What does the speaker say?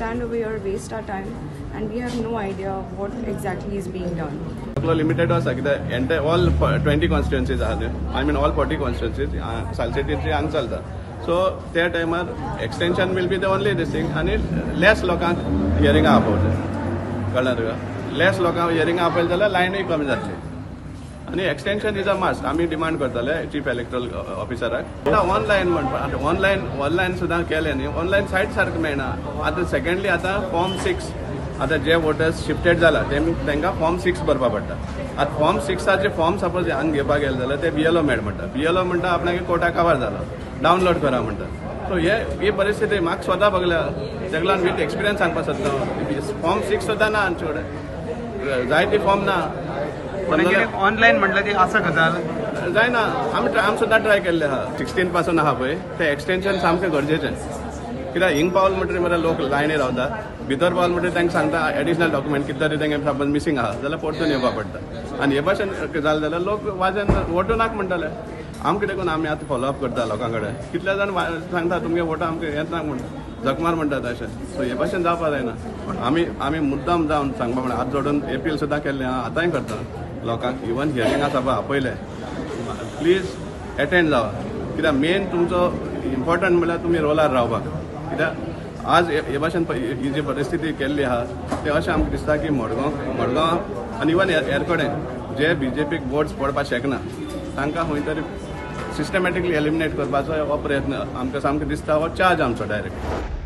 stand over here, waste our time, and we have no idea what exactly is being done. सगळो limited आसा कित्याक entire all 20 कॉन्स्टिट्युन्सीज आहा न्हय, I mean, all 40 constituencies सालसेटीचे हांगा चलता. So त्या टायमार extension will be the only this thing. आनी लेस लोकांक हियरिंगा आपोवचें, कळ्ळें तुका? लेस लोकांक हियरिंगा आपयलें जाल्यार लायनूय कमी जातली आनी एक्सटेन्शन is a must. आमी डिमांड करतले चीफ इलेक्टोरल ऑफिसराक. आतां ऑनलायन म्हणपा, आतां ऑनलायन सुद्दां केलें न्ही, ऑनलायन सायट सारकें मेळना. आतां सेकंडली, आतां फॉर्म 6, आतां जे वोटर्स शिफ्टेड जाला तांकां फॉर्म 6 भरपा पडटा. आतां फॉर्म 6आचे फॉर्म सपोज हांगा घेवपाक गेले जाल्यार ते बीएलओ मेळ म्हणटा. बीएलओ म्हणटा आपणागे कोटा कवर जाला, डावनलोड करा म्हणटा. सो हे ही परिस्थिती म्हाका स्वता बघल्या. तेका लागून विथ एक्सपिरियन्स सांगपाक सोदता, फॉर्म 6 सुद्दां ना आमचे कडेन, जायते फॉर्म ना. पण ऑनलायन म्हटलं ती आसा गजाल. जायना. आमी सुद्दां ट्राय केल्ले आहा. 16 पासून आहा पळय, ते एक्सटेन्शन सामकें गरजेचें, कित्याक हिंग पावल म्हणटकीर मरे लोक लायनी रावता. भितर पावल म्हणटकीर तांकां सांगता एडिशनल डॉक्युमेंट कितें तरी तांकां सपोज मिसींग आहा जाल्यार परतून येवपा पडटा. आनी हे भाशेन जालें जाल्यार लोक वाजेन वोटू नाका म्हणटाले. आमकां देखून आमी आतां फॉलो अप करता लोकां कडेन. कितले जाण सांगता तुमगे वोटां आमकां येत ना म्हणटा, जखमार म्हणटात अशें. सो हे भाशेन जावपा जायना. आमी मुद्दाम जावन सांगपा म्हणटा, हात जोडून एपील सुद्दां केल्लें आहा, आतांय करता लोकांक. इवन हियरिंग आसा पळय आपयलें, प्लीज एटेंड जावा, कित्याक मेन तुमचो इम्पॉर्टंट म्हणल्यार तुमी रोलार रावपाक. कित्याक आज हे भाशेन ही जी परिस्थिती केल्ली आहा, ते अशें आमकां दिसता की मडगांव आनी इवन हेर कडेन जे बीजेपीक वोट्स पडपाक शकना, तांकां खंय तरी सिस्टमॅटिकली एलिमिनेट करपाचो हो प्रयत्न आमकां सामको दिसता. हो चार्ज आमचो डायरेक्ट.